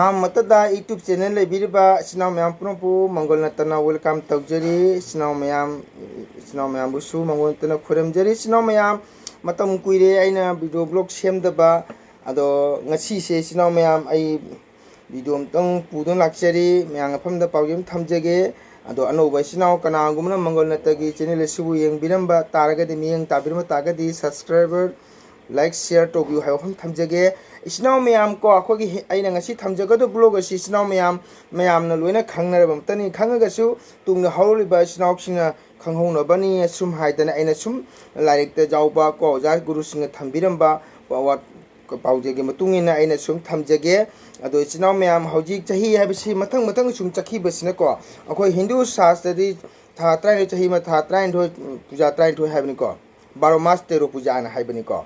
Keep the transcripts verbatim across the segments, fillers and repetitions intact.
ꯑꯍꯥꯟꯕꯃꯛꯇꯗ YouTube channel ꯂꯩꯕꯤꯔꯤꯕ ꯏꯆꯤꯟ ꯏꯅꯥꯎ ꯃꯌꯥꯝ ꯄꯨꯝꯅꯃꯛꯄꯨ ꯃꯪꯒꯣꯜ ꯅꯠꯇꯅ welcome ꯇꯧꯖꯔꯤ꯫ ꯏꯆꯤꯟ ꯏꯅꯥꯎ ꯃꯌꯥꯝ, ꯏꯆꯤꯟ ꯏꯅꯥꯎ ꯃꯌꯥꯝꯕꯨꯁꯨ ꯃꯪꯒꯣꯜ ꯅꯠꯇꯅ ꯈꯨꯔꯨꯝꯖꯔꯤ꯫ ꯏꯆꯤꯟ ꯏꯅꯥꯎ ꯃꯌꯥꯝ, ꯃꯇꯝ ꯀꯨꯏꯔꯦ ꯑꯩꯅ video blog ꯁꯦꯝꯗꯕ꯫ ꯑꯗꯣ ꯉꯁꯤꯁꯦ ꯏꯆꯤꯟ ꯏꯅꯥꯎ ꯃꯌꯥꯝ, ꯑꯩ video ꯑꯝꯇꯪ ꯄꯨꯗꯨꯅ ꯂꯥꯛꯆꯔꯤ꯫ ꯃꯌꯥꯝ ꯃꯐꯝꯗ ꯄꯥꯎꯖꯦꯜ ꯑꯃ ꯊꯝꯖꯒꯦ꯫ ꯑꯗꯣ ꯑꯅꯧꯕ ꯏꯆꯤꯟ ꯏꯅꯥꯎ ꯀꯅꯥꯒꯨꯝꯕꯅ ꯃꯪꯒꯣꯜ ꯅꯠꯇꯅꯒꯤ channel ꯑꯁꯤꯕꯨ ꯌꯦꯡꯕꯤꯔꯝꯕ ꯇꯥꯔꯒꯗꯤ, ꯃꯤꯠꯌꯦꯡ ꯇꯥꯕꯤꯔꯝꯕ ꯇꯥꯔꯒꯗꯤ, subscriber, like, share ꯇꯧꯕꯤꯌꯨ ꯍꯥꯏꯕ ꯋꯥꯐꯝ ꯊꯝꯖꯒꯦ꯫ ꯏꯆꯤꯟ ꯏꯅꯥꯎ ꯃꯌꯥꯝ ꯀꯣ, ꯑꯩꯈꯣꯏꯒꯤ ꯍꯤ-, ꯑꯩꯅ ꯉꯁꯤ ꯊꯝꯖꯒꯗꯕ blog ꯑꯁꯤ ꯏꯆꯤꯟ ꯏꯅꯥꯎ ꯃꯌꯥꯝ, ꯃꯌꯥꯝꯅ ꯂꯣꯏꯅ ꯈꯪꯅꯔꯕ ꯑꯃꯇꯅꯤ꯫ ꯈꯪꯉꯒꯁꯨ ꯇꯨꯡꯗ ꯍꯧꯔꯛꯂꯤꯕ ꯏꯆꯤꯟ ꯏꯅꯥꯎꯁꯤꯡꯅ ꯈꯪꯍꯧꯅꯕꯅꯤ ꯑꯁꯨꯝ ꯍꯥꯏꯗꯅ ꯑꯩꯅ ꯁꯨꯝ ꯂꯥꯏꯔꯤꯛꯇ ꯌꯥꯎꯕ ꯀꯣ, ꯑꯣꯖꯥ ꯒꯨꯔꯨꯁꯤꯡꯅ ꯊꯝꯕꯤꯔꯝꯕ ꯄꯥꯎ-, ꯄꯥꯎꯖꯦꯜꯒꯤ ꯃꯇꯨꯡ ꯏꯟꯅ ꯑꯩꯅ ꯁꯨꯝ ꯊꯝꯖꯒꯦ꯫ ꯑꯗꯣ ꯏꯆꯤꯟ ꯏꯅꯥꯎ ꯃꯌꯥꯝ, ꯍꯧꯖꯤꯛ ꯆꯍꯤ ꯍꯥꯏꯕꯁꯤ ꯃꯊꯪ ꯃꯊꯪ ꯁꯨꯝ ꯆꯠꯈꯤꯕꯁꯤꯅꯀꯣ, ꯑꯩꯈꯣꯏ ꯍꯤꯟꯗꯨ ꯁꯥꯁꯇ꯭ꯔꯗꯤ ꯊꯥ ꯇꯔꯥꯅꯤꯊꯣꯏ, ꯆꯍꯤ ꯑꯃ ꯊꯥ ꯇꯔꯥꯅꯤꯊꯣꯏ, ꯎꯝ, ꯄꯨꯖꯥ ꯇꯔꯥꯅꯤꯊꯣꯏ ꯍꯥꯏꯕꯅꯤꯀꯣ, ꯕꯥꯔꯣ ꯃꯥꯁ ꯇꯦꯔꯣ ꯄꯨꯖꯥꯅ ꯍꯥꯏꯕꯅꯤꯀꯣ꯫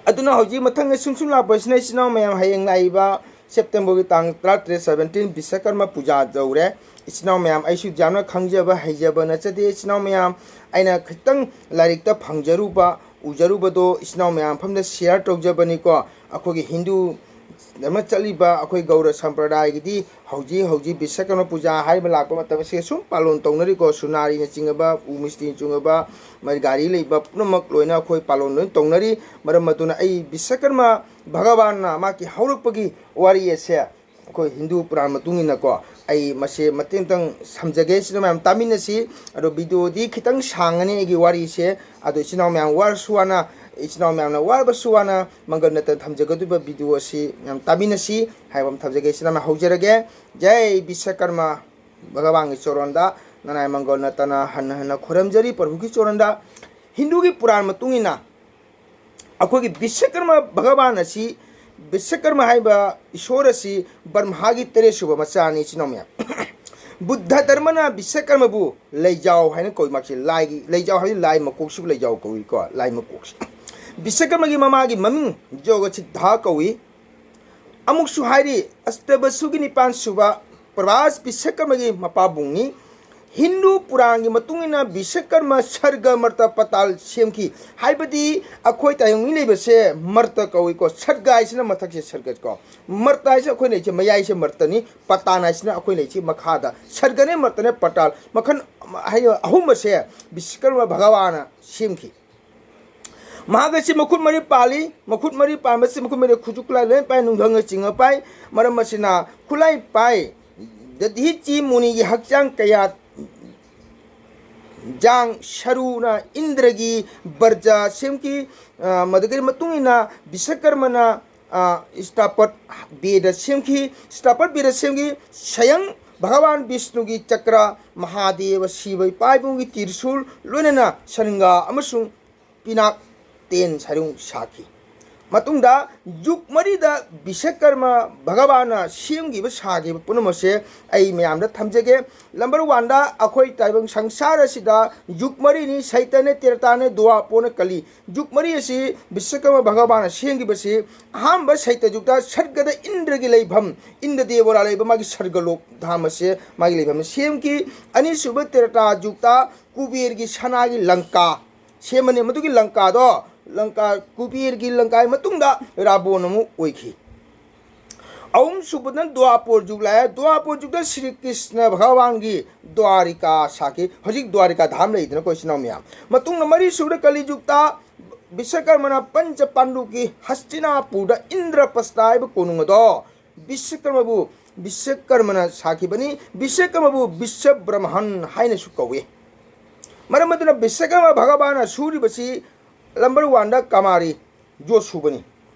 ꯑꯗꯨꯅ ꯍꯧꯖꯤꯛ ꯃꯊꯪꯗ ꯁꯨꯝ ꯁꯨꯝ ꯂꯥꯛꯄꯁꯤꯅ ꯏꯆꯤꯟ ꯏꯅꯥꯎ ꯃꯌꯥꯝ, ꯍꯌꯦꯡ ꯂꯥꯛꯏꯕ Septemberꯒꯤ ꯇꯥꯡ ꯇꯔꯥꯇꯔꯦꯠ, seventeen, ꯕꯤꯁꯀꯔꯃ ꯄꯨꯖꯥ ꯌꯧꯔꯦ꯫ ꯏꯆꯤꯟ ꯏꯅꯥꯎ ꯃꯌꯥꯝ, ꯑꯩꯁꯨ ꯌꯥꯝꯅ ꯈꯪꯖꯕ ꯍꯩꯖꯕ ꯅꯠꯆꯗꯦ꯫ ꯏꯆꯤꯟ ꯏꯅꯥꯎ ꯃꯌꯥꯝ, ꯑꯩꯅ ꯈꯤꯇꯪ ꯂꯥꯏꯔꯤꯛꯇ ꯐꯪꯖꯔꯨꯕ, ꯎꯖꯔꯨꯕꯗꯣ ꯏꯆꯤꯟ ꯏꯅꯥꯎ ꯃꯌꯥꯝ ꯃꯐꯝꯗ share ꯇꯧꯖꯕꯅꯤꯀꯣ꯫ ꯑꯩꯈꯣꯏꯒꯤ ꯍꯤꯟꯗꯨ ꯗꯔꯃ ꯆꯠꯂꯤꯕ ꯑꯩꯈꯣꯏ ꯒꯧꯔ ꯁꯝꯄ꯭ꯔꯗꯥꯌꯒꯤꯗꯤ ꯍꯧꯖꯤꯛ ꯍꯧꯖꯤꯛ ꯕꯤꯁꯀꯔꯃ ꯄꯨꯖꯥ ꯍꯥꯏꯔꯤꯕ ꯂꯥꯛꯄ ꯃꯇꯝ ꯑꯁꯤꯗ ꯁꯨꯝ ꯄꯥꯂꯣꯟ ꯇꯧꯅꯔꯤꯀꯣ꯫ ꯁꯨꯅꯥꯔꯤꯅ ꯆꯤꯡꯉꯕ, ꯎ ꯃꯤꯁꯇ꯭ꯔꯤꯅ ꯆꯤꯡꯉꯕ, ꯃꯥꯒꯤ ꯒꯥꯔꯤ ꯂꯩꯕ ꯄꯨꯝꯅꯃꯛ ꯂꯣꯏꯅ ꯑꯩꯈꯣꯏ ꯄꯥꯂꯣꯟ ꯂꯣꯏꯅ ꯇꯧꯅꯔꯤ꯫ ꯃꯔꯝ ꯑꯗꯨꯅ ꯑꯩ ꯕꯤꯁꯀꯔꯃ ꯚꯒꯋꯥꯟꯅ ꯃꯥꯒꯤ ꯍꯧꯔꯛꯄꯒꯤ ꯋꯥꯔꯤ ꯑꯁꯦ ꯑꯩꯈꯣꯏ ꯍꯤꯟꯗꯨ ꯄꯨꯔꯥꯟ ꯃꯇꯨꯡ ꯏꯟꯅꯀꯣ, ꯑꯩ ꯃꯁꯦ ꯃꯇꯦꯛ ꯑꯃꯇꯪ ꯁꯝꯖꯒꯦ, ꯏꯆꯤꯟ ꯏꯅꯥꯎ ꯃꯌꯥꯝ ꯇꯥꯃꯤꯟꯅꯁꯤ꯫ ꯑꯗꯣ videoꯗꯤ ꯈꯤꯇꯪ ꯁꯥꯡꯉꯅꯤ ꯑꯩꯒꯤ ꯋꯥꯔꯤꯁꯦ꯫ ꯑꯗꯣ ꯏꯆꯤꯟ ꯏꯅꯥꯎ ꯃꯌꯥꯝ ꯋꯥꯔꯁꯨ ꯋꯥꯅ, ꯏꯆꯤꯟ ꯏꯅꯥꯎ ꯃꯌꯥꯝꯅ ꯋꯥꯔꯕꯁꯨ ꯋꯥꯅ ꯃꯪꯒꯜ ꯅꯠꯇꯅ ꯊꯝꯖꯒꯗꯧꯔꯤꯕ video ꯑꯁꯤ ꯃꯌꯥꯝ ꯇꯥꯃꯤꯟꯅꯁꯤ ꯍꯥꯏꯕ ꯑꯃ ꯊꯝꯖꯒꯦ꯫ ꯏꯆꯤꯟ ꯏꯅꯥꯎ ꯃꯌꯥꯝ ꯍꯧꯖꯔꯒꯦ꯫ ꯖꯩ ꯕꯤꯁꯀꯔꯃ ꯚꯒꯋꯥꯟꯒꯤ ꯆꯣꯔꯣꯟꯗ ꯅꯅꯥꯏ ꯃꯪꯒꯣꯜ ꯅꯠꯇꯅ ꯍꯟꯅ ꯍꯟꯅ ꯈꯨꯔꯨꯝꯖꯔꯤ ꯄ꯭ꯔꯚꯨꯒꯤ ꯆꯣꯔꯣꯟꯗ꯫ ꯍꯤꯟꯗꯨꯒꯤ ꯄꯨꯔꯥꯟ ꯃꯇꯨꯡ ꯏꯟꯅ ꯑꯩꯈꯣꯏꯒꯤ ꯕꯤꯁꯀꯔꯃ ꯚꯒꯋꯥꯟ ꯑꯁꯤ, ꯕꯤꯁꯀꯔꯃ ꯍꯥꯏꯕ ꯏꯁꯣꯔ ꯑꯁꯤ ꯕ꯭ꯔꯍ꯭ꯃꯥꯒꯤ ꯇꯔꯦꯠꯁꯨꯕ ꯃꯆꯥꯅꯤ, ꯏꯆꯤꯟ ꯏꯅꯥꯎ ꯃꯌꯥꯝ꯫ ꯕꯨꯗꯙ ꯙꯔꯃꯅ ꯕꯤꯁꯀꯔꯃꯕꯨ ꯂꯩꯖꯥꯎ ꯍꯥꯏꯅ ꯀꯧꯏ꯫ ꯃꯍꯥꯛꯁꯤ ꯂꯥꯏꯒꯤ, ꯂꯩꯖꯥꯎ ꯍꯥꯏꯕꯗꯤ ꯂꯥꯏ ꯃꯀꯣꯛꯁꯤꯕꯨ ꯂꯩꯖꯥꯎ ꯀꯧꯏꯀꯣ, ꯂꯥꯏ ꯃꯀꯣꯛꯁꯤ꯫ ꯕꯤꯁꯀꯔꯃꯒꯤ ꯃꯃꯥꯒꯤ ꯃꯃꯤꯡ ꯖꯣꯒꯁꯤꯗꯙ ꯀꯧꯏ꯫ ꯑꯃꯨꯛꯁꯨ ꯍꯥꯏꯔꯤ, ꯑꯁꯇꯕꯁꯨꯒꯤ ꯅꯤꯄꯥꯟ ꯁꯨꯕ ꯄ꯭ꯔꯚꯥꯁ ꯕꯤꯁꯀꯔꯃꯒꯤ ꯃꯄꯥꯕꯨꯡꯅꯤ꯫ ꯍꯤꯟꯗꯨ ꯄꯨꯔꯥꯟꯒꯤ ꯃꯇꯨꯡ ꯏꯟꯅ ꯕꯤꯁꯀꯔꯃ ꯁꯔꯒ ꯃꯔꯇ ꯄꯇꯥꯜ ꯁꯦꯝꯈꯤ꯫ ꯍꯥꯏꯕꯗꯤ ꯑꯩꯈꯣꯏ ꯇꯥꯏꯕꯪ ꯃꯤ ꯂꯩꯕꯁꯦ ꯃꯔꯇ ꯀꯧꯏꯀꯣ, ꯁꯔꯒ ꯍꯥꯏꯁꯤꯅ ꯃꯊꯛꯁꯦ ꯁꯔꯒ ꯀꯣ, ꯃꯔꯇ ꯍꯥꯏꯁꯦ ꯑꯩꯈꯣꯏ ꯂꯩꯁꯦ ꯃꯌꯥꯏꯁꯦ ꯃꯔꯇꯅꯤ, ꯄꯇꯥꯟ ꯍꯥꯏꯁꯤꯅ ꯑꯩꯈꯣꯏ ꯂꯩꯁꯦ ꯃꯈꯥꯗ, ꯁꯔꯒꯅꯦ ꯃꯔꯇꯅꯦ ꯄꯇꯥꯜ ꯃꯈꯜ ꯑꯍꯨꯝ ꯑꯁꯦ ꯕꯤꯁꯀꯔꯃ ꯚꯒꯋꯥꯅ ꯁꯦꯝꯈꯤ꯫ ꯃꯍꯥꯛ ꯑꯁꯤ ꯃꯈꯨꯠ ꯃꯔꯤ ꯄꯥꯜꯂꯤ꯫ ꯃꯈꯨꯠ ꯃꯔꯤ ꯄꯥꯟꯕꯁꯤ ꯃꯈꯨꯠ ꯃꯔꯤ ꯈꯨꯠꯁꯨ ꯈꯨꯠꯂꯥꯏ ꯂꯣꯏ ꯄꯥꯏ, ꯅꯨꯡꯊꯪꯅ ꯆꯤꯡꯉ ꯄꯥꯏ꯫ ꯃꯔꯝ ꯑꯁꯤꯅ ꯈꯨꯠꯂꯥꯏ ꯄꯥꯏ ꯗꯙꯤꯆꯤ ꯃꯨꯅꯤꯒꯤ ꯍꯛꯆꯥꯡ ꯀꯌꯥ ꯖꯥꯡ ꯁꯔꯨꯅ ꯏꯟꯗ꯭ꯔꯒꯤ ꯕꯔꯖ ꯁꯦꯝꯈꯤ꯫ ꯑ, ꯃꯗꯨꯒꯤ ꯃꯇꯨꯡ ꯏꯟꯅ ꯕꯤꯁꯀꯔꯃꯅ, ꯑ, ꯏꯁꯇꯥꯄꯠ ꯕꯦꯗ ꯁꯦꯝꯈꯤ꯫ ꯏꯁꯇꯥꯄꯠ ꯕꯦꯗ ꯁꯦꯝꯈꯤ꯫ ꯁꯌꯪ ꯚꯒꯋꯥꯟ ꯕꯤꯁꯅꯨꯒꯤ ꯆꯀ꯭ꯔ, ꯃꯍꯥꯗꯦꯕ ꯁꯤꯕ ꯏꯄꯥ ꯏꯕꯨꯡꯒꯤ ꯇꯤꯔꯁꯨꯜ, ꯂꯣꯏꯅꯅ ꯁꯟꯒꯥ ꯑꯃꯁꯨꯡ ꯄꯤꯅꯥꯛ ꯇꯦꯟ ꯁꯔꯨꯡ ꯁꯥꯈꯤ꯫ ꯃꯇꯨꯡꯗ ꯖꯨꯛ ꯃꯔꯤꯗ ꯕꯤꯁꯀꯔꯃ ꯚꯒꯋꯥꯟꯅ ꯁꯦꯝꯈꯤꯕ ꯁꯥꯈꯤꯕ ꯄꯨꯝꯅꯃꯛꯁꯦ ꯑꯩ ꯃꯌꯥꯝꯗ ꯊꯝꯖꯒꯦ꯫ ꯅꯝꯕꯔ ꯋꯥꯟꯗ ꯑꯩꯈꯣꯏ ꯇꯥꯏꯕꯪ ꯁꯪꯁꯥꯔ ꯑꯁꯤꯗ ꯖꯨꯛ ꯃꯔꯤꯅꯤ, ꯁꯩꯇꯅꯦ, ꯇ꯭ꯔꯦꯇꯥꯅꯦ, ꯗ꯭ꯋꯥꯄꯣꯔꯅꯦ, ꯀꯂꯤ꯫ ꯖꯨꯛ ꯃꯔꯤ ꯑꯁꯤ ꯕꯤꯁꯀꯔꯃ ꯚꯒꯋꯥꯟꯅ ꯁꯦꯝꯈꯤꯕꯁꯤ ꯑꯍꯥꯟꯕ ꯁꯩꯇ ꯖꯨꯛꯇ ꯁꯔꯒꯗ ꯏꯟꯗ꯭ꯔꯒꯤ ꯂꯩꯐꯝ, ꯏꯟꯗ꯭ꯔ ꯗꯦꯕꯣꯔꯥ ꯂꯩꯕ ꯃꯥꯒꯤ ꯁꯔꯒꯂꯣꯛ ꯙꯥꯝ ꯑꯁꯦ ꯃꯥꯒꯤ ꯂꯩꯐꯝ ꯁꯦꯝꯈꯤ꯫ ꯑꯅꯤꯁꯨꯕ ꯇ꯭ꯔꯦꯇꯥ ꯖꯨꯛꯇ ꯀꯨꯕꯦꯔꯒꯤ ꯁꯅꯥꯒꯤ ꯂꯪꯀꯥ ꯁꯦꯝꯕꯅꯤ꯫ ꯃꯗꯨꯒꯤ ꯂꯪꯀꯥꯗꯣ, ꯂꯪꯀꯥ, ꯀꯨꯕꯦꯔꯒꯤ ꯂꯪꯀꯥꯒꯤ ꯃꯇꯨꯡꯗ ꯔꯥꯕꯣꯟ ꯑꯃꯨꯛ ꯑꯣꯏꯈꯤ꯫ ꯑꯍꯨꯝꯁꯨꯕꯗꯅ ꯗ꯭ꯋꯥꯄꯣꯔ ꯖꯨꯛ ꯂꯥꯛꯑꯦ꯫ ꯗ꯭ꯋꯥꯄꯣꯔ ꯖꯨꯛꯇ ꯁ꯭ꯔꯤ ꯀ꯭ꯔꯤꯁꯅ ꯚꯒꯋꯥꯟꯒꯤ ꯗ꯭ꯋꯥꯔꯤꯀꯥ ꯁꯥꯈꯤ꯫ ꯍꯧꯖꯤꯛ ꯗ꯭ꯋꯥꯔꯤꯀꯥ ꯙꯥꯝ ꯂꯩꯗꯅꯀꯣ, ꯏꯆꯤꯟ ꯏꯅꯥꯎ ꯃꯌꯥꯝ꯫ ꯃꯇꯨꯡꯗ ꯃꯔꯤꯁꯨꯕꯗ ꯀꯂꯤ ꯖꯨꯛꯇ ꯕꯤꯁꯀꯔꯃꯅ ꯄꯟꯆ ꯄꯥꯟꯗꯨꯒꯤ ꯍꯁꯇꯤꯅꯥꯄꯨꯔꯗ ꯏꯟꯗ꯭ꯔꯄ꯭ꯔꯁꯇ ꯍꯥꯏꯕ ꯀꯣꯅꯨꯡ ꯑꯗꯣ ꯕꯤꯁꯀꯔꯃꯕꯨ, ꯕꯤꯁꯀꯔꯃꯅ ꯁꯥꯈꯤꯕꯅꯤ꯫ ꯕꯤꯁꯀꯔꯃꯕꯨ ꯕꯤꯁ ꯕ꯭ꯔꯍꯃꯟ ꯍꯥꯏꯅꯁꯨ ꯀꯧꯏ꯫ ꯃꯔꯝ ꯑꯗꯨꯅ ꯕꯤꯁꯀꯔꯃ ꯚꯒꯋꯥꯟꯅ ꯁꯨꯔꯤꯕꯁꯤ ꯅꯝꯕꯔ ꯋꯥꯟꯗ ꯀꯃꯥꯔꯤ, ꯖꯣꯠ ꯁꯨꯕꯅꯤ꯫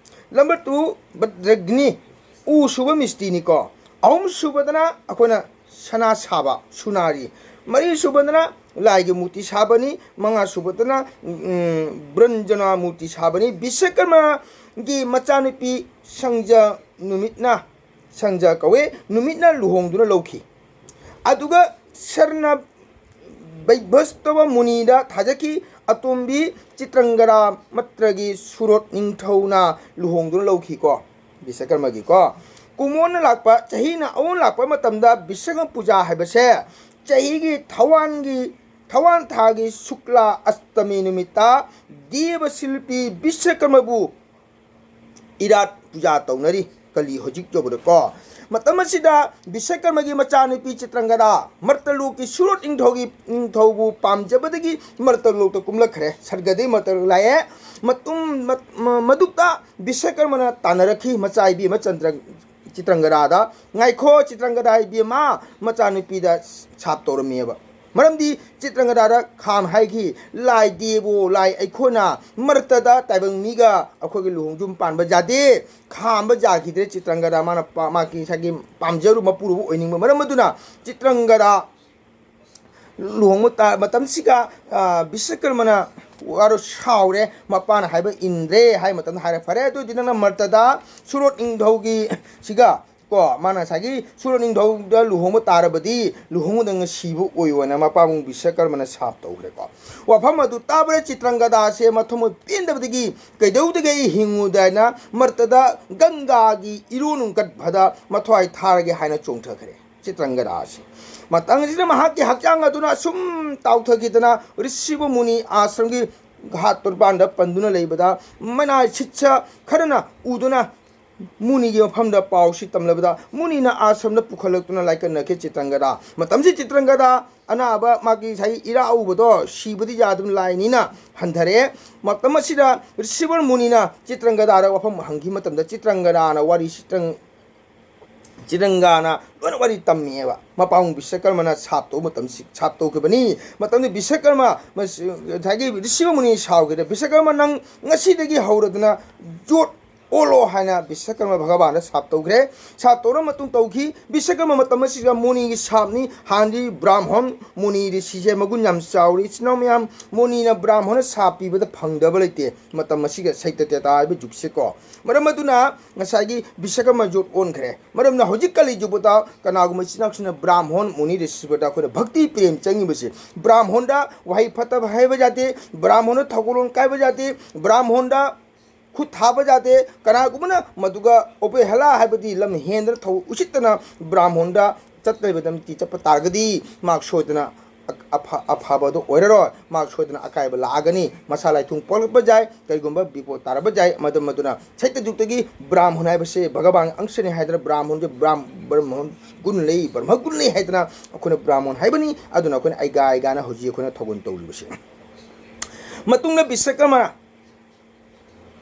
ꯅꯝꯕꯔ ꯇꯨ ꯚꯗ꯭ꯔꯒ꯭ꯅꯤ, ꯎ ꯁꯨꯕ ꯃꯤꯁꯇ꯭ꯔꯤꯅꯤꯀꯣ꯫ ꯑꯍꯨꯝ ꯁꯨꯕꯗꯅ ꯑꯩꯈꯣꯏꯅ ꯁꯅꯥ ꯁꯥꯕ, ꯁꯨꯅꯥꯔꯤ꯫ ꯃꯔꯤ ꯁꯨꯕꯗꯅ ꯂꯥꯏꯒꯤ ꯃꯨꯔꯇꯤ ꯁꯥꯕꯅꯤ꯫ ꯃꯉꯥ ꯁꯨꯕꯗꯅ, ꯎꯝ, ꯕ꯭ꯔꯟꯖꯅꯥ ꯃꯨꯔꯇꯤ ꯁꯥꯕꯅꯤ꯫ ꯕꯤꯁꯀꯔꯃꯒꯤ ꯃꯆꯥꯅꯨꯄꯤ ꯁꯪꯖ ꯅꯨꯃꯤꯠꯅ, ꯁꯪꯖ ꯀꯧꯋꯦ, ꯅꯨꯃꯤꯠꯅ ꯂꯨꯍꯣꯡꯗꯨꯅ ꯂꯧꯈꯤ꯫ ꯑꯗꯨꯒ ꯁꯔꯅ ꯕꯩꯚꯁꯇꯕ ꯃꯨꯅꯤꯗ ꯊꯥꯖꯈꯤ꯫ ꯑꯇꯣꯝꯕꯤ ꯆꯤꯇ꯭ꯔꯪꯒꯔꯥ ꯃꯠꯇ꯭ꯔꯒꯤ ꯁꯨꯔꯣꯠ ꯅꯤꯡꯊꯧꯅ ꯂꯨꯍꯣꯡꯗꯨꯅ ꯂꯧꯈꯤꯀꯣ, ꯕꯤꯁꯀꯔꯃꯒꯤꯀꯣ꯫ ꯀꯨꯃꯣꯟꯅ ꯂꯥꯛꯄ, ꯆꯍꯤꯅ ꯑꯑꯣꯟ ꯂꯥꯛꯄ ꯃꯇꯝꯗ ꯕꯤꯁꯀꯔꯃ ꯄꯨꯖꯥ ꯍꯥꯏꯕꯁꯦ ꯆꯍꯤꯒꯤ ꯊꯋꯥꯟꯒꯤ, ꯊꯋꯥꯟ ꯊꯥꯒꯤ ꯁꯨꯛꯂꯥ ꯑꯁꯇꯃꯤ ꯅꯨꯃꯤꯠꯇ ꯗꯦꯕ ꯁꯤꯜꯄꯤ ꯕꯤꯁꯀꯔꯃꯕꯨ ꯏꯔꯥꯠ ꯄꯨꯖꯥ ꯇꯧꯅꯔꯤ꯫ ꯀꯂꯤ ꯍꯧꯖꯤꯛ ꯌꯧꯕꯗꯀꯣ꯫ ꯃꯇꯝ ꯑꯁꯤꯗ ꯕꯤꯁꯀꯔꯃꯒꯤ ꯃꯆꯥꯅꯨꯄꯤ ꯆꯤꯇ꯭ꯔꯪꯒꯗꯥ ꯃꯔꯇꯂꯣꯛꯀꯤ ꯁꯨꯔꯣꯠ ꯅꯤꯡꯊꯧꯒꯤ, ꯅꯤꯡꯊꯧꯕꯨ ꯄꯥꯝꯖꯕꯗꯒꯤ ꯃꯔꯇꯂꯣꯛꯇ ꯀꯨꯝꯂꯛꯈ꯭ꯔꯦ꯫ ꯁꯔꯒꯗꯒꯤ ꯃꯔꯇꯂꯣꯛ ꯂꯥꯛꯑꯦ꯫ ꯃꯇꯨꯡ, ꯃ-, ꯃ-, ꯃꯗꯨꯛꯇ ꯕꯤꯁꯀꯔꯃꯅ ꯇꯥꯟꯅꯔꯛꯈꯤ꯫ ꯃꯆꯥ ꯏꯕꯦꯝꯃ ꯆꯟꯗ꯭ꯔ-, ꯆꯤꯇ꯭ꯔꯪꯒꯗꯥꯗ, "ꯉꯥꯏꯈꯣ ꯆꯤꯇ꯭ꯔꯪꯒꯗꯥ ꯏꯕꯦꯝꯃ, ꯃꯆꯥꯅꯨꯄꯤꯗ ꯁꯥꯞ ꯇꯧꯔꯝꯃꯦꯕ꯫ ꯃꯔꯝꯗꯤ ꯆꯤꯇ꯭ꯔꯪꯒꯗꯥꯗ ꯈꯥꯝ ꯍꯥꯏꯈꯤ, 'ꯂꯥꯏ ꯗꯦꯕꯣ ꯂꯥꯏ, ꯑꯩꯈꯣꯏꯅ ꯃꯔꯛꯇꯗ ꯇꯥꯏꯕꯪ ꯃꯤꯒ ꯑꯩꯈꯣꯏꯒꯤ ꯂꯨꯍꯣꯡ ꯌꯨꯝ ꯄꯥꯟꯕ ꯌꯥꯗꯦ꯫ ꯈꯥꯝꯕ ꯌꯥꯈꯤꯗ꯭ꯔꯦ ꯆꯤꯇ꯭ꯔꯪꯒꯗꯥ꯫ ꯃꯥꯅ ꯄꯥ-, ꯃꯥꯒꯤ ꯉꯁꯥꯏꯒꯤ ꯄꯥꯝꯖꯔꯨꯕ ꯃꯄꯨꯔꯣꯏꯕ ꯑꯣꯏꯅꯤꯡꯕ ꯃꯔꯝ ꯑꯗꯨꯅ ꯆꯤꯇ꯭ꯔꯪꯒꯗꯥ ꯂꯨꯍꯣꯡꯕ ꯇꯥ-, ꯃꯇꯝꯁꯤꯒ, ꯑ, ꯕꯤꯁꯀꯔꯃꯅ ꯋꯥꯔꯣ ꯁꯥꯎꯔꯦ, ꯃꯄꯥꯅ ꯍꯥꯏꯕ ꯏꯟꯗ꯭ꯔꯦ ꯍꯥꯏ ꯃꯇꯝꯗ ꯍꯥꯏꯔꯦ, 'ꯐꯔꯦ, ꯑꯗꯨ ꯑꯣꯏꯗꯤ ꯅꯪꯅ ꯃꯔꯛꯇꯗ ꯁꯨꯔꯣꯠ ꯅꯤꯡꯊꯧꯒꯤ ꯁꯤꯒ ꯀꯣ, ꯃꯥꯅ ꯉꯁꯥꯏꯒꯤ ꯁꯨꯔꯣꯠ ꯅꯤꯡꯊꯧꯗ ꯂꯨꯍꯣꯡꯕ ꯇꯥꯔꯕꯗꯤ ꯂꯨꯍꯣꯡꯕꯗ ꯉꯁꯤꯕ ꯑꯣꯏꯌꯣꯅ ꯃꯄꯥꯕꯨꯡ ꯕꯤꯁꯀꯔꯃꯅ ꯁꯥꯞ ꯇꯧꯈ꯭ꯔꯦꯀꯣ꯫ ꯋꯥꯐꯝ ꯑꯗꯨ ꯇꯥꯕꯗ ꯆꯤꯇ꯭ꯔꯪꯒꯗꯥꯁꯦ ꯃꯊꯃꯣꯏ ꯄꯦꯟꯗꯕꯗꯒꯤ "ꯀꯩꯗꯧꯗꯒꯦ ꯑꯩ ꯍꯤꯡꯉꯨꯗ?" ꯍꯥꯏꯅ ꯃꯔꯛꯇꯗ ꯒꯪꯒꯥꯒꯤ ꯏꯔꯨ ꯅꯨꯡꯀꯠ ꯐꯗ ꯃꯊ꯭ꯋꯥꯏ ꯊꯥꯔꯒꯦ ꯍꯥꯏꯅ ꯆꯣꯡꯊꯈ꯭ꯔꯦ ꯆꯤꯇ꯭ꯔꯪꯒꯗꯥꯁꯤ꯫ ꯃꯇꯝꯁꯤꯗ ꯃꯍꯥꯛꯀꯤ ꯍꯛꯆꯥꯡ ꯑꯗꯨꯅ ꯑꯁꯨꯝ ꯇꯥꯎꯊꯈꯤꯗꯅ ꯔꯤꯁꯤꯕ ꯃꯨꯅꯤ ꯑꯥꯁ꯭ꯔꯝꯒꯤ ꯘꯥꯠ ꯇꯣꯔꯕꯥꯟꯗ ꯄꯟꯗꯨꯅ ꯂꯩꯕꯗ ꯃꯅꯥꯏ ꯁꯤꯠꯁ ꯈꯔꯅ ꯎꯗꯨꯅ ꯃꯨꯅꯤꯒꯤ ꯃꯐꯝꯗ ꯄꯥꯎꯁꯤ ꯇꯝꯂꯕꯗ ꯃꯨꯅꯤꯅ ꯑꯥꯁ꯭ꯔꯝꯗ ꯄꯨꯈꯠꯂꯛꯇꯨꯅ ꯂꯥꯏꯀꯠꯅꯈꯤ ꯆꯤꯇ꯭ꯔꯪꯒꯗꯥ꯫ ꯃꯇꯝꯁꯤ ꯆꯤꯇ꯭ꯔꯪꯒꯗꯥ ꯑꯅꯥꯕ ꯃꯥꯒꯤ ꯉꯁꯥꯏ ꯏꯔꯥ ꯎꯕꯗꯣ ꯁꯤꯕꯗꯤ ꯌꯥꯗꯕ ꯂꯥꯏꯅꯤꯅ ꯍꯟꯊꯔꯛꯑꯦ꯫ ꯃꯇꯝ ꯑꯁꯤꯗ ꯔꯤꯁꯤꯕꯔ ꯃꯨꯅꯤꯅ ꯆꯤꯇ꯭ꯔꯪꯒꯗꯥꯗ ꯋꯥꯐꯝ ꯍꯪꯈꯤ ꯃꯇꯝꯗ ꯆꯤꯇ꯭ꯔꯪꯒꯗꯥꯅ ꯋꯥꯔꯤ ꯆꯤꯇ꯭ꯔꯪ-, ꯆꯤꯇ꯭ꯔꯪꯒꯥꯅ ꯂꯣꯏꯅ ꯋꯥꯔꯤ ꯇꯝꯃꯛꯑꯦꯕ꯫ ꯃꯄꯥꯕꯨꯡ ꯕꯤꯁꯀꯔꯃꯅ ꯁꯥꯞ ꯇꯧꯕ ꯃꯇꯝꯁꯤ, ꯁꯥꯞ ꯇꯧꯈꯤꯕꯅꯤ꯫ ꯃꯇꯝꯗꯨ ꯕꯤꯁꯀꯔꯃ ꯃꯁꯤ-, ꯉꯁꯥꯏꯒꯤ ꯔꯤꯁꯤꯕꯔ ꯃꯨꯅꯤ ꯁꯥꯎꯈꯤꯗ, "ꯕꯤꯁꯀꯔꯃ, ꯅꯪ ꯉꯁꯤꯗꯒꯤ ꯍꯧꯔꯗꯨꯅ ꯌꯣꯠ ꯑꯣꯜꯂꯣ" ꯍꯥꯏꯅ ꯕꯤꯁꯀꯔꯃ ꯚꯒꯕꯥꯟꯗ ꯁꯥꯞ ꯇꯧꯈ꯭ꯔꯦ꯫ ꯁꯥꯞ ꯇꯧꯔꯕ ꯃꯇꯨꯡ ꯇꯧꯈꯤ꯫ ꯕꯤꯁꯀꯔꯃ ꯃꯇꯝ ꯑꯁꯤꯗ ꯃꯨꯅꯤꯒꯤ ꯁꯥꯞꯅꯤ꯫ ꯍꯥꯟꯅꯗꯤ ꯕ꯭ꯔꯥꯍꯃꯣꯟ ꯃꯨꯅꯤ ꯔꯤꯁꯤꯁꯦ ꯃꯒꯨꯟ ꯌꯥꯝ ꯆꯥꯎꯔꯤ꯫ ꯏꯆꯤꯟ ꯏꯅꯥꯎ ꯃꯌꯥꯝ, ꯃꯨꯅꯤꯅ ꯕ꯭ꯔꯥꯍꯃꯣꯟꯅ ꯁꯥꯞ ꯄꯤꯕꯗ ꯐꯪꯗꯕ ꯂꯩꯇꯦ꯫ ꯃꯇꯝ ꯑꯁꯤꯒ ꯁꯩꯇ ꯇꯦꯇꯥ ꯍꯥꯏꯕ ꯖꯨꯒꯁꯦꯀꯣ꯫ ꯃꯔꯝ ꯑꯗꯨꯅ ꯉꯁꯥꯏꯒꯤ ꯕꯤꯁꯀꯔꯃ ꯌꯣꯠ ꯑꯣꯟꯈ꯭ꯔꯦ꯫ ꯃꯔꯝꯅ ꯍꯧꯖꯤꯛ ꯀꯂꯤ ꯖꯨꯒꯗ ꯀꯅꯥꯒꯨꯝꯕ ꯏꯆꯤꯟ ꯏꯅꯥꯎꯁꯤꯡꯅ ꯕ꯭ꯔꯥꯍꯃꯣꯟ ꯃꯨꯅꯤ ꯔꯤꯁꯤꯕꯗ ꯑꯩꯈꯣꯏꯅ ꯚꯛꯇꯤ ꯄ꯭ꯔꯦꯝ ꯆꯪꯉꯤꯕꯁꯦ, ꯕ꯭ꯔꯥꯍꯃꯣꯟꯗ ꯋꯥꯍꯩ ꯐꯠꯇꯕ ꯍꯥꯏꯕ ꯌꯥꯗꯦ, ꯕ꯭ꯔꯥꯍꯃꯣꯟꯗ ꯊꯧꯒꯜꯂꯣꯟ ꯀꯥꯏꯕ ꯌꯥꯗꯦ, ꯕ꯭ꯔꯥꯍꯃꯣꯟꯗ ꯈꯨꯠ ꯊꯥꯕ ꯌꯥꯗꯦ꯫ ꯀꯅꯥꯒꯨꯝꯕꯅ ꯃꯗꯨꯒ ꯑꯣꯕꯦꯍꯦꯂꯥ ꯍꯥꯏꯕꯗꯤ ꯂꯝ ꯍꯦꯟꯗꯅ ꯊꯧ ꯎꯁꯤꯠꯇꯅ ꯕ꯭ꯔꯥꯍꯃꯣꯟꯗ ꯆꯠꯇ꯭ꯔꯤꯕ ꯂꯝꯕꯤ ꯆꯠꯄ ꯇꯥꯔꯒꯗꯤ ꯃꯍꯥꯛ ꯁꯣꯏꯗꯅ ꯑ-, ꯑꯐ-, ꯑꯐꯕꯗꯣ ꯑꯣꯏꯔꯔꯣꯏ꯫ ꯃꯍꯥꯛ ꯁꯣꯏꯗꯅ ꯑꯀꯥꯏꯕ ꯂꯥꯛꯑꯒꯅꯤ꯫ ꯃꯁꯥ ꯂꯥꯏꯊꯨꯡ ꯄꯣꯛꯂꯛꯄ ꯌꯥꯏ, ꯀꯔꯤꯒꯨꯝꯕ ꯕꯤꯄꯣꯠ ꯇꯥꯔꯕ ꯌꯥꯏ꯫ ꯃꯗꯨ ꯃꯗꯨꯅ ꯁꯩꯇ ꯌꯨꯛꯇꯒꯤ ꯕ꯭ꯔꯥꯍꯃꯟ ꯍꯥꯏꯕꯁꯦ ꯚꯒꯕꯥꯟꯒꯤ ꯑꯪꯁꯅꯤ ꯍꯥꯏꯗꯅ ꯕ꯭ꯔꯥꯍꯃꯟꯁꯦ ꯕ꯭ꯔꯥꯍ-, ꯕ꯭ꯔꯥꯍꯃꯟ ꯒꯨꯟ ꯂꯩ, ꯕ꯭ꯔꯍꯃ ꯒꯨꯟ ꯂꯩ ꯍꯥꯏꯗꯅ ꯑꯩꯈꯣꯏꯅ ꯕ꯭ꯔꯥꯍꯃꯟ ꯍꯥꯏꯕꯅꯤ꯫ ꯑꯗꯨꯅ ꯑꯩꯈꯣꯏꯅ ꯑꯩꯒꯥ ꯑꯩꯒꯥꯅ ꯍꯧꯖꯤꯛ ꯑꯩꯈꯣꯏꯅ ꯊꯧꯒꯜ ꯇꯧꯔꯤꯕꯁꯦ꯫ ꯃꯇꯨꯡꯗ ꯕꯤꯁꯀꯔꯃ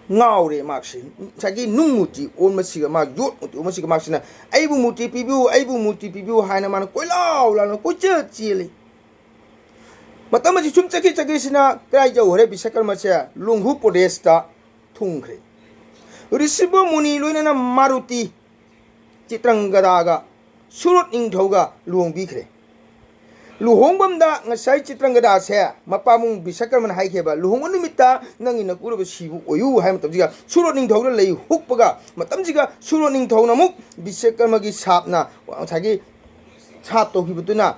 ꯉꯥꯎꯔꯦ ꯃꯍꯥꯛꯁꯦ꯫ ꯉꯁꯥꯏꯒꯤ ꯅꯨꯡ ꯃꯨꯔꯇꯤ ꯑꯣꯟꯕꯁꯤꯒ, ꯃꯥ ꯌꯣꯠ ꯃꯨꯔꯇꯤ ꯑꯣꯟꯕꯁꯤꯒ, ꯃꯍꯥꯛꯁꯤꯅ "ꯑꯩꯕꯨ ꯃꯨꯔꯇꯤ ꯄꯤꯕꯤꯌꯨ, ꯑꯩꯕꯨ ꯃꯨꯔꯇꯤ ꯄꯤꯕꯤꯌꯨ" ꯍꯥꯏꯅ ꯃꯥꯅ ꯀꯣꯏꯂꯥꯎ ꯂꯥꯎꯅ ꯀꯣꯏꯆꯦꯜ ꯆꯦꯜꯂꯤ꯫ ꯃꯇꯝ ꯑꯁꯤ ꯁꯨꯝ ꯆꯠꯈꯤ ꯆꯠꯈꯤꯁꯤꯅ ꯀꯗꯥꯏ ꯌꯧꯈ꯭ꯔꯦ? ꯕꯤꯁꯀꯔꯃꯁꯦ ꯂꯣꯡꯍꯨ ꯄ꯭ꯔꯗꯦꯁꯇ ꯊꯨꯡꯈ꯭ꯔꯦ꯫ ꯔꯤꯁꯤꯚ ꯃꯨꯅꯤ ꯂꯣꯏꯅꯅ ꯃꯥꯔꯨꯇꯤ ꯆꯤꯇ꯭ꯔꯪꯒꯗꯥꯒ ꯁꯨꯔꯨꯠ ꯅꯤꯡꯊꯧꯒ ꯂꯨꯍꯣꯡꯕꯤꯈ꯭ꯔꯦ꯫ ꯂꯨꯍꯣꯡꯕꯝꯗ ꯉꯁꯥꯏ ꯆꯤꯇ꯭ꯔꯪꯒꯗꯥꯁꯦ ꯃꯄꯥꯕꯨꯡ ꯕꯤꯁꯀꯔꯃꯅ ꯍꯥꯏꯈꯤꯕ, "ꯂꯨꯍꯣꯡꯕ ꯅꯨꯃꯤꯠꯇ ꯅꯪꯒꯤ ꯅꯄꯨꯔꯣꯏꯕ ꯁꯤꯕ ꯑꯣꯏꯌꯨ" ꯍꯥꯏꯕ ꯃꯇꯝꯁꯤꯒ ꯁꯨꯔꯣꯠ ꯅꯤꯡꯊꯧꯗ ꯂꯩ ꯍꯨꯛꯄꯒ, ꯃꯇꯝꯁꯤꯒ ꯁꯨꯔꯣꯠ ꯅꯤꯡꯊꯧꯅ ꯑꯃꯨꯛ ꯕꯤꯁꯀꯔꯃꯒꯤ ꯁꯥꯞꯅ, ꯉꯁꯥꯏꯒꯤ ꯁꯥꯞ ꯇꯧꯈꯤꯕꯗꯨꯅ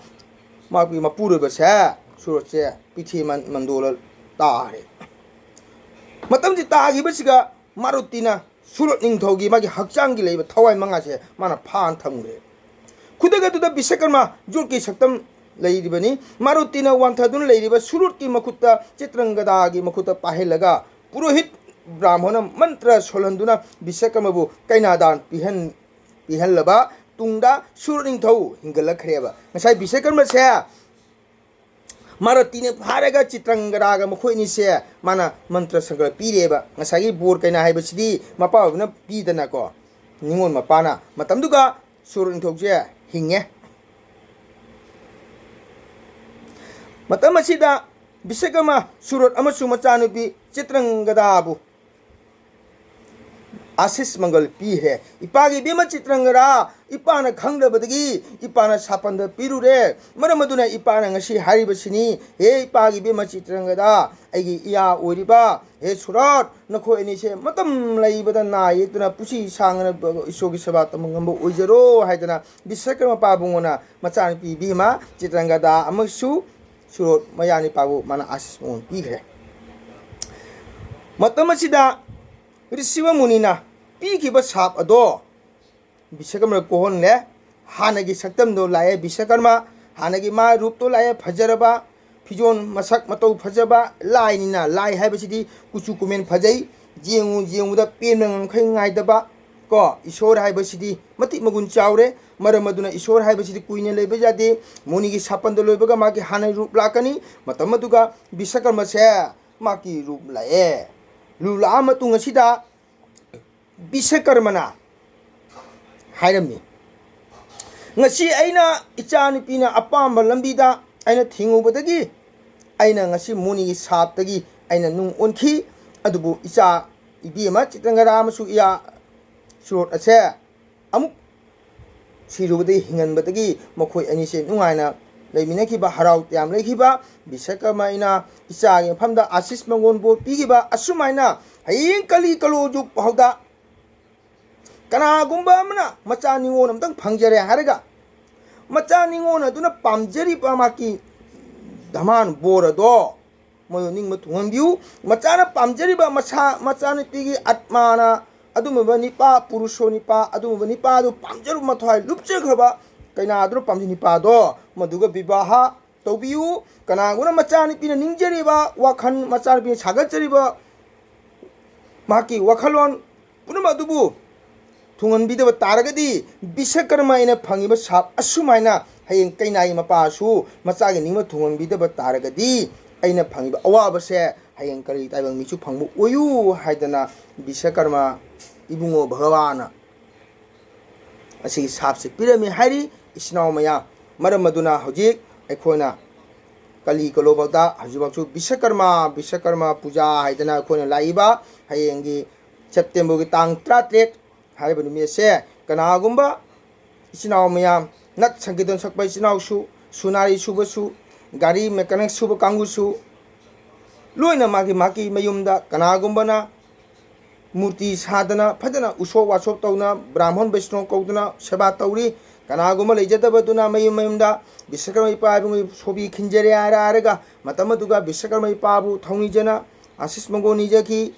ꯃꯥꯒꯤ ꯃꯄꯨꯔꯣꯏꯕꯁꯦ ꯁꯨꯔꯣꯠꯁꯦ ꯄ꯭ꯔꯤꯊꯤ ꯃꯟ-, ꯃꯟꯗꯣꯂ ꯇꯥꯔꯦ꯫ ꯃꯇꯝꯁꯤ ꯇꯥꯈꯤꯕꯁꯤꯒ ꯃꯥꯔꯨꯇꯤꯅ ꯁꯨꯔꯣꯠ ꯅꯤꯡꯊꯧꯒꯤ ꯃꯥꯒꯤ ꯍꯛꯆꯥꯡꯒꯤ ꯂꯩꯕ ꯊꯋꯥꯏ ꯃꯉꯥꯁꯦ ꯃꯥꯅ ꯐꯥꯅ ꯊꯝꯈ꯭ꯔꯦ꯫ ꯈꯨꯗꯛ ꯑꯗꯨꯗ ꯕꯤꯁꯀꯔꯃ ꯌꯣꯠꯀꯤ ꯁꯛꯇꯝ ꯂꯩꯔꯤꯕꯅꯤ꯫ ꯃꯥꯔꯨꯇꯤꯅ ꯋꯥꯟꯊꯗꯨꯅ ꯂꯩꯔꯤꯕ ꯁꯨꯔꯨꯠꯀꯤ ꯃꯈꯨꯠꯇ ꯆꯤꯇ꯭ꯔꯪꯒꯗꯥꯒꯤ ꯃꯈꯨꯠꯇ ꯄꯥꯏꯍꯜꯂꯒ ꯄꯨꯔꯣꯍꯤꯠ ꯕ꯭ꯔꯥꯍꯃꯣꯟꯅ ꯃꯟꯇ꯭ꯔ ꯁꯣꯜꯍꯟꯗꯨꯅ ꯕꯤꯁꯀꯔꯃꯕꯨ ꯀꯩꯅꯥꯗꯥꯟ ꯄꯤꯍꯟ-, ꯄꯤꯍꯜꯂꯕ ꯇꯨꯡꯗ ꯁꯨꯔꯨꯠ ꯅꯤꯡꯊꯧ ꯍꯤꯡꯒꯠꯂꯛꯈ꯭ꯔꯦꯕ꯫ ꯉꯁꯥꯏ ꯕꯤꯁꯀꯔꯃꯁꯦ ꯃꯥꯔꯨꯇꯤꯅ ꯐꯥꯔꯒ ꯆꯤꯇ꯭ꯔꯪꯒꯗꯥꯒ ꯃꯈꯣꯏ ꯑꯅꯤꯁꯦ ꯃꯥꯅ ꯃꯟꯇ꯭ꯔ ꯁꯪꯀꯜ ꯄꯤꯔꯦꯕ꯫ ꯉꯁꯥꯏꯒꯤ ꯕꯣꯔ ꯀꯩꯅꯥ ꯍꯥꯏꯕꯁꯤꯗꯤ ꯃꯄꯥ ꯑꯣꯏꯕꯅ ꯄꯤꯗꯅꯀꯣ, ꯅꯤꯉꯣꯜ ꯃꯄꯥꯅ꯫ ꯃꯇꯝꯗꯨꯒ ꯁꯨꯔꯨꯠ ꯅꯤꯡꯊꯧꯁꯦ ꯍꯤꯡꯉꯦ꯫ ꯃꯇꯝ ꯑꯁꯤꯗ ꯕꯤꯁꯀꯔꯃ ꯁꯨꯔꯨꯠ ꯑꯃꯁꯨꯡ ꯃꯆꯥꯅꯨꯄꯤ ꯆꯤꯇ꯭ꯔꯪꯒꯗꯥꯕꯨ ꯑꯥꯁꯤꯁ ꯃꯪꯒꯜ ꯄꯤꯈ꯭ꯔꯦ꯫ "ꯏꯄꯥꯒꯤ ꯏꯕꯦꯝꯃ ꯆꯤꯇ꯭ꯔꯪꯒꯗꯥ, ꯏꯄꯥꯅ ꯈꯪꯗꯕꯗꯒꯤ ꯏꯄꯥꯅ ꯁꯥꯄꯟꯗ ꯄꯤꯔꯨꯔꯦ꯫ ꯃꯔꯝ ꯑꯗꯨꯅ ꯏꯄꯥꯅ ꯉꯁꯤ ꯍꯥꯏꯔꯤꯕꯁꯤꯅꯤ, ꯍꯦ ꯏꯄꯥꯒꯤ ꯏꯕꯦꯝꯃ ꯆꯤꯇ꯭ꯔꯪꯒꯗꯥ, ꯑꯩꯒꯤ ꯏꯌꯥ ꯑꯣꯏꯔꯤꯕ ꯍꯦ ꯁꯨꯔꯣꯠ, ꯅꯈꯣꯏ ꯑꯅꯤꯁꯦ ꯃꯇꯝ ꯂꯩꯕꯗ ꯅꯥ ꯌꯦꯛꯇꯨꯅ ꯄꯨꯟꯁꯤ ꯁꯥꯡꯅ ꯏꯁꯣꯔꯒꯤ ꯁꯦꯕꯥ ꯇꯧꯕ ꯉꯝꯕ ꯑꯣꯏꯖꯔꯣ" ꯍꯥꯏꯗꯅ ꯕꯤꯁꯀꯔꯃ ꯄꯥꯕꯨꯡꯅ ꯃꯆꯥꯅꯨꯄꯤ ꯕꯤꯃꯥ ꯆꯤꯇ꯭ꯔꯪꯒꯗꯥ ꯑꯃꯁꯨ ꯁꯨꯔꯣꯠ ꯃꯌꯥꯅꯤꯄꯥꯕꯨ ꯃꯥꯅ ꯑꯥꯁꯤꯁ ꯃꯉꯣꯟ ꯄꯤꯈ꯭ꯔꯦ꯫ ꯃꯇꯝ ꯑꯁꯤꯗ ꯔꯤꯁꯤꯚ ꯃꯨꯅꯤꯅ ꯄꯤꯈꯤꯕ ꯁꯥꯞ ꯑꯗꯣ ꯕꯤꯁꯀꯔꯃ ꯀꯣꯍꯣꯟꯂꯦ꯫ ꯍꯥꯟꯅꯒꯤ ꯁꯛꯇꯝꯗꯣ ꯂꯥꯛꯑꯦ ꯕꯤꯁꯀꯔꯃ꯫ ꯍꯥꯟꯅꯒꯤ ꯃꯥ ꯔꯨꯞꯇꯣ ꯂꯥꯛꯑꯦ, ꯐꯖꯔꯕ, ꯐꯤꯖꯣꯜ ꯃꯁꯛ ꯃꯇꯧ ꯐꯖꯕ꯫ ꯂꯥꯏꯅꯤꯅ, ꯂꯥꯏ ꯍꯥꯏꯕꯁꯤꯗꯤ ꯀꯨꯆꯨ ꯀꯨꯃꯦꯟ ꯐꯖꯩ, ꯌꯦꯡꯉꯨ ꯌꯦꯡꯉꯨꯗ ꯄꯦꯟꯕ ꯉꯝꯈꯩ ꯉꯥꯏꯗꯕ꯫ ꯀꯣ, ꯏꯁꯣꯔ ꯍꯥꯏꯕꯁꯤꯗꯤ ꯃꯇꯤꯛ ꯃꯒꯨꯟ ꯆꯥꯎꯔꯦ꯫ ꯃꯔꯝ ꯑꯗꯨꯅ ꯏꯁꯣꯔ ꯍꯥꯏꯕꯁꯤꯗꯤ ꯀꯨꯏꯅ ꯂꯩꯕ ꯌꯥꯗꯦ꯫ ꯃꯨꯅꯤꯒꯤ ꯁꯥꯄꯟꯗ ꯂꯣꯏꯕꯒ ꯃꯥꯒꯤ ꯍꯥꯟꯅ ꯔꯨꯞ ꯂꯥꯛꯀꯅꯤ꯫ ꯃꯇꯝ ꯑꯗꯨꯒ ꯕꯤꯁꯀꯔꯃꯁꯦ ꯃꯥꯒꯤ ꯔꯨꯞ ꯂꯥꯛꯑꯦ꯫ ꯔꯨꯞ ꯂꯥꯛꯑ ꯃꯇꯨꯡ ꯑꯁꯤꯗ ꯕꯤꯁꯀꯔꯃꯅ ꯍꯥꯏꯔꯝꯃꯤ, "ꯉꯁꯤ ꯑꯩꯅ ꯏꯆꯥꯅꯨꯄꯤꯅ ꯑꯄꯥꯝꯕ ꯂꯝꯕꯤꯗ ꯑꯩꯅ ꯊꯤꯡꯉꯨꯕꯗꯒꯤ ꯑꯩꯅ ꯉꯁꯤ ꯃꯨꯅꯤꯒꯤ ꯁꯥꯞꯇꯒꯤ ꯑꯩꯅ ꯅꯨꯡ ꯑꯣꯟꯈꯤ꯫ ꯑꯗꯨꯕꯨ ꯏꯆꯥ, ꯏꯕꯦꯝꯃ ꯆꯤꯇ꯭ꯔꯪꯒꯔꯥ ꯑꯃꯁꯨ ꯏꯌꯥ ꯁꯨꯔꯣꯠ ꯑꯁꯦ ꯑꯃꯨꯛ ꯁꯤꯔꯨꯕꯗꯒꯤ ꯍꯤꯡꯍꯟꯕꯗꯒꯤ ꯃꯈꯣꯏ ꯑꯅꯤꯁꯦ ꯅꯨꯡꯉꯥꯏꯅ ꯂꯩꯃꯤꯟꯅꯈꯤꯕ, ꯍꯔꯥꯎ ꯇꯌꯥꯝ ꯂꯩꯈꯤꯕ꯫ ꯕꯤꯁꯀꯔꯃ ꯑꯩꯅ ꯏꯆꯥꯒꯤ ꯃꯐꯝꯗ ꯑꯥꯁꯤꯁ ꯃꯪꯒꯣꯟ ꯕꯣꯔ ꯄꯤꯈꯤꯕ꯫ ꯑꯁꯨꯃꯥꯏꯅ ꯍꯌꯦꯡ ꯀꯂꯤ ꯀꯂꯣ ꯖꯨꯛ ꯐꯥꯎꯗ ꯀꯅꯥꯒꯨꯝꯕ ꯑꯃꯅ ꯃꯆꯥ ꯅꯤꯉꯣꯜ ꯑꯃꯇꯪ ꯐꯪꯖꯔꯦ ꯍꯥꯏꯔꯒ, ꯃꯆꯥ ꯅꯤꯉꯣꯜ ꯑꯗꯨꯅ ꯄꯥꯝꯖꯔꯤꯕ ꯃꯍꯥꯛꯀꯤ ꯙꯃꯥꯟ ꯕꯣꯔ ꯑꯗꯣ ꯃꯗꯨ ꯅꯤꯡꯕ ꯊꯨꯡꯍꯟꯕꯤꯌꯨ꯫ ꯃꯆꯥꯅ ꯄꯥꯝꯖꯔꯤꯕ ꯃꯁꯥ, ꯃꯆꯥꯅꯨꯄꯤꯒꯤ ꯑꯠꯃꯥꯅ ꯑꯗꯨꯒꯨꯝꯂꯕ ꯅꯤꯄꯥ, ꯄꯨꯔꯨꯁꯣ ꯅꯤꯄꯥ, ꯑꯗꯨꯒꯨꯝꯂꯕ ꯅꯤꯄꯥꯗꯨ ꯄꯥꯝꯖꯔꯨꯕ, ꯃꯊ꯭ꯋꯥꯏ ꯂꯨꯞꯆꯈ꯭ꯔꯕ ꯀꯩꯅꯥꯗꯨꯅ ꯄꯥꯝꯖ ꯅꯤꯄꯥꯗꯣ ꯃꯗꯨꯒ ꯕꯤꯕꯥꯍ ꯇꯧꯕꯤꯌꯨ꯫ ꯀꯅꯥꯒꯨꯝꯕꯅ ꯃꯆꯥꯅꯨꯄꯤꯅ ꯅꯤꯡꯖꯔꯤꯕ ꯋꯥꯈꯜ, ꯃꯆꯥꯅꯨꯄꯤꯅ ꯁꯥꯒꯠꯆꯔꯤꯕ ꯃꯍꯥꯛꯀꯤ ꯋꯥꯈꯜꯂꯣꯟ ꯄꯨꯝꯅꯃꯛ ꯑꯗꯨꯕꯨ ꯊꯨꯡꯍꯟꯕꯤꯗꯕ ꯇꯥꯔꯒꯗꯤ, ꯕꯤꯁꯀꯔꯃ ꯑꯩꯅ ꯐꯪꯉꯤꯕ ꯁꯥꯞ ꯑꯁꯨꯃꯥꯏꯅ ꯍꯌꯦꯡ ꯀꯩꯅꯥꯒꯤ ꯃꯄꯥꯁꯨ ꯃꯆꯥꯒꯤ ꯅꯤꯡꯕ ꯊꯨꯡꯍꯟꯕꯤꯗꯕ ꯇꯥꯔꯒꯗꯤ, ꯑꯩꯅ ꯐꯪꯉꯤꯕ ꯑꯋꯥꯕꯁꯦ ꯍꯌꯦꯡ ꯀꯂꯤ ꯇꯥꯏꯕꯪ ꯃꯤꯁꯨ ꯐꯪꯕ ꯑꯣꯏꯌꯨ" ꯍꯥꯏꯗꯅ ꯕꯤꯁꯀꯔꯃ ꯏꯕꯨꯡꯉꯣ ꯚꯒꯋꯥꯟꯅ ꯑꯁꯤꯒꯤ ꯁꯥꯞꯁꯦ ꯄꯤꯔꯝꯃꯤ ꯍꯥꯏꯔꯤ꯫ ꯏꯆꯤꯟ ꯏꯅꯥꯎ ꯃꯌꯥꯝ, ꯃꯔꯝ ꯑꯗꯨꯅ ꯍꯧꯖꯤꯛ ꯑꯩꯈꯣꯏꯅ ꯀꯂꯤ ꯀꯂꯣꯕꯛꯇ ꯍꯧꯖꯤꯛꯃꯛꯁꯨ ꯕꯤꯁꯀꯔꯃ, ꯕꯤꯁꯀꯔꯃ ꯄꯨꯖꯥ ꯍꯥꯏꯗꯅ ꯑꯩꯈꯣꯏꯅ ꯂꯥꯛꯏꯕ ꯍꯌꯦꯡꯒꯤ ꯁꯦꯞꯇꯦꯝꯕꯔꯒꯤ ꯇꯥꯡ ꯇꯔꯥꯇꯔꯦꯠ ꯍꯥꯏꯔꯤꯕ ꯅꯨꯃꯤꯠ ꯑꯁꯦ, ꯀꯅꯥꯒꯨꯝꯕ ꯏꯆꯤꯟ ꯏꯅꯥꯎ ꯃꯌꯥꯝ, ꯅꯠ ꯁꯪꯀꯤꯔꯇꯟ ꯁꯛꯄ ꯏꯆꯤꯟ ꯏꯅꯥꯎꯁꯨ, ꯁꯨꯅꯥꯔꯤ ꯁꯨꯕꯁꯨ, ꯒꯥꯔꯤ ꯃꯦꯀꯥꯅꯤꯛ ꯁꯨꯕ ꯀꯥꯡꯕꯨꯁꯨ, ꯂꯣꯏꯅ ꯃꯥꯒꯤ ꯃꯥꯒꯤ ꯃꯌꯨꯝꯗ ꯀꯅꯥꯒꯨꯝꯕꯅ ꯃꯨꯔꯇꯤ ꯁꯥꯗꯅ, ꯐꯖꯅ ꯎꯁꯣꯞ ꯋꯥꯁꯣꯞ ꯇꯧꯗꯅ, ꯕ꯭ꯔꯥꯍꯃꯟ ꯕꯩꯁꯅꯣ ꯀꯧꯗꯅ ꯁꯦꯕꯥ ꯇꯧꯔꯤ꯫ ꯀꯅꯥꯒꯨꯝꯕ ꯂꯩꯖꯗꯕꯗꯨꯅ ꯃꯌꯨꯝ ꯃꯌꯨꯝꯗ ꯕꯤꯁꯀꯔꯃ ꯏꯄꯥ ꯏꯕꯨꯡꯒꯤ ꯁꯣꯕꯤ ꯈꯤꯟꯖꯔꯦ ꯍꯥꯏꯔ ꯍꯥꯏꯔꯒ, ꯃꯇꯝ ꯑꯗꯨꯒ ꯕꯤꯁꯀꯔꯃ ꯏꯄꯥꯕꯨ ꯊꯧꯅꯤꯖꯅ ꯑꯥꯁꯤꯁ ꯃꯪꯒꯣꯜ ꯅꯤꯖꯈꯤ,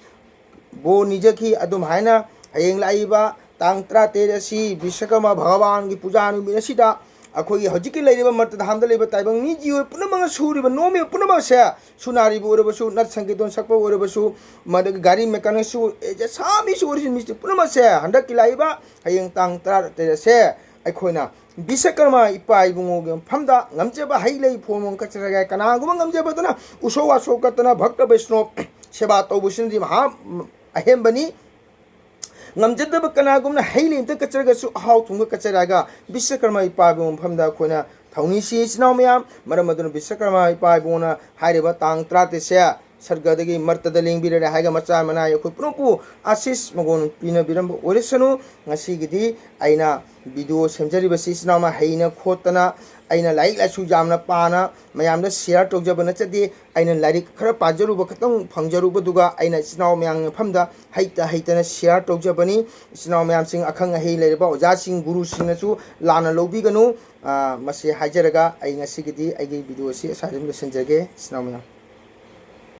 ꯕꯣꯔ ꯅꯤꯖꯈꯤ꯫ ꯑꯗꯨꯝ ꯍꯥꯏꯅ ꯍꯌꯦꯡ ꯂꯥꯛꯏꯕ ꯇꯥꯡ ꯇꯔꯥꯇꯔꯦꯠ ꯑꯁꯤ ꯕꯤꯁ꯭ꯋꯀꯔꯃ ꯚꯒꯋꯥꯟꯒꯤ ꯄꯨꯖꯥ ꯅꯨꯃꯤꯠ ꯑꯁꯤꯗ ꯑꯩꯈꯣꯏꯒꯤ ꯍꯧꯖꯤꯛꯀꯤ ꯂꯩꯔꯤꯕ ꯃꯔꯛꯇ ꯂꯩꯕ ꯇꯥꯏꯕꯪ ꯃꯤ ꯖꯤꯕ ꯄꯨꯝꯅꯃꯛꯅ ꯁꯨꯔꯤꯕ ꯅꯣꯝꯃꯤꯕ ꯄꯨꯝꯅꯃꯛꯁꯦ, ꯁꯨꯅꯥꯔꯤꯕꯨ ꯑꯣꯏꯔꯕꯁꯨ, ꯅꯠ ꯁꯪꯀꯤꯔꯇꯟ ꯁꯛꯄ ꯑꯣꯏꯔꯕꯁꯨ, ꯃꯗꯒꯤ ꯒꯥꯔꯤ ꯃꯦꯀꯥꯅꯤꯛꯁꯨ, ꯑꯦ, ꯁꯥ ꯃꯤꯁꯨ ꯑꯣꯏꯔꯁꯨ, ꯃꯤꯁꯇ꯭ꯔꯤ ꯄꯨꯝꯅꯃꯛꯁꯦ ꯍꯟꯗꯛꯀꯤ ꯂꯥꯛꯏꯕ ꯍꯌꯦꯡ ꯇꯥꯡ ꯇꯔꯥꯇꯔꯦꯠ ꯑꯁꯦ ꯑꯩꯈꯣꯏꯅ ꯕꯤꯁ꯭ꯋꯀꯔꯃ ꯏꯄꯥ ꯏꯕꯨꯡꯉꯣꯒꯤ ꯃꯐꯝꯗ ꯉꯝꯖꯕ ꯍꯩ ꯂꯩ ꯐꯣꯟ ꯐꯣꯟ ꯀꯠꯆꯔꯒꯦ꯫ ꯀꯅꯥꯒꯨꯝꯕ ꯉꯝꯖꯕꯗꯅ ꯎꯁꯣꯞ ꯋꯥꯁꯣꯞ ꯀꯠꯇꯅ ꯚꯛꯇ ꯕꯩꯁꯅꯣꯞ ꯁꯦꯕꯥ ꯇꯧꯕꯁꯤꯅꯗꯤ ꯃꯍꯥ ꯑꯍꯦꯟꯕꯅꯤ꯫ ꯉꯝꯖꯗꯕ ꯀꯅꯥꯒꯨꯝꯅ ꯍꯩ ꯂꯩ ꯑꯝꯇ ꯀꯠꯆꯔꯒꯁꯨ ꯑꯍꯥꯎ ꯊꯨꯝꯒ ꯀꯠꯆꯔꯒ ꯕꯤꯁ꯭ꯋꯀꯔꯃ ꯏꯄꯥ ꯏꯕꯨꯡꯉꯣ ꯃꯐꯝꯗ ꯑꯩꯈꯣꯏꯅ ꯊꯧꯅꯤꯁꯤ ꯏꯆꯤꯟ ꯏꯅꯥꯎ ꯃꯌꯥꯝ꯫ ꯃꯔꯝ ꯑꯗꯨꯅ ꯕꯤꯁ꯭ꯋꯀꯔꯃ ꯏꯄꯥ ꯏꯕꯨꯡꯉꯣꯅ ꯍꯥꯏꯔꯤꯕ ꯇꯥꯡ ꯇꯔꯥꯇꯔꯦꯠꯁꯦ ꯁꯔꯒꯗꯒꯤ ꯃꯔꯇꯗ ꯂꯦꯡꯕꯤꯔꯔꯦ ꯍꯥꯏꯔꯒ ꯃꯆꯥ ꯃꯅꯥꯏ ꯑꯩꯈꯣꯏ ꯄꯨꯝꯅꯃꯛꯄꯨ ꯑꯥꯁꯤꯁ ꯃꯉꯣꯟ ꯄꯤꯅꯕꯤꯔꯝꯕ ꯑꯣꯏꯔꯁꯅꯨ꯫ ꯉꯁꯤꯒꯤꯗꯤ ꯑꯩꯅ ꯚꯤꯗꯤꯑꯣ ꯁꯦꯝꯖꯔꯤꯕꯁꯤ ꯏꯆꯤꯟ ꯏꯅꯥꯎꯅ ꯍꯩꯅ ꯈꯣꯠꯇꯅ ꯑꯩꯅ ꯂꯥꯏꯔꯤꯛ ꯂꯥꯏꯁꯨ ꯌꯥꯝꯅ ꯄꯥꯅ ꯃꯌꯥꯝꯗ ꯁꯤꯌꯥꯔ ꯇꯧꯖꯕ ꯅꯠꯆꯗꯦ꯫ ꯑꯩꯅ ꯂꯥꯏꯔꯤꯛ ꯈꯔ ꯄꯥꯖꯔꯨꯕ ꯈꯛꯇꯪ ꯐꯪꯖꯔꯨꯕꯗꯨꯒ ꯑꯩꯅ ꯏꯆꯤꯟ ꯏꯅꯥꯎ ꯃꯌꯥꯝꯒꯤ ꯃꯐꯝꯗ ꯍꯩꯇ ꯍꯩꯇꯅ ꯁꯤꯌꯥꯔ ꯇꯧꯖꯕꯅꯤ꯫ ꯏꯆꯤꯟ ꯏꯅꯥꯎ ꯃꯌꯥꯝꯁꯤꯡ, ꯑꯈꯪ ꯑꯍꯩ ꯂꯩꯔꯕ ꯑꯣꯖꯥꯁꯤꯡ, ꯒꯨꯔꯨꯁꯤꯡꯅꯁꯨ ꯂꯥꯟꯅ ꯂꯧꯕꯤꯒꯅꯨ꯫ ꯑꯥ, ꯃꯁꯤ ꯍꯥꯏꯖꯔꯒ ꯑꯩ ꯉꯁꯤꯒꯤꯗꯤ ꯑꯩꯒꯤ ꯚꯤꯗꯤꯑꯣ ꯑꯁꯤ ꯑꯁ꯭ꯋꯥꯏꯗ ꯑꯗꯨꯝ ꯂꯣꯏꯁꯤꯟꯖꯒꯦ, ꯏꯆꯤꯟ ꯏꯅꯥꯎ ꯃꯌꯥꯝ꯫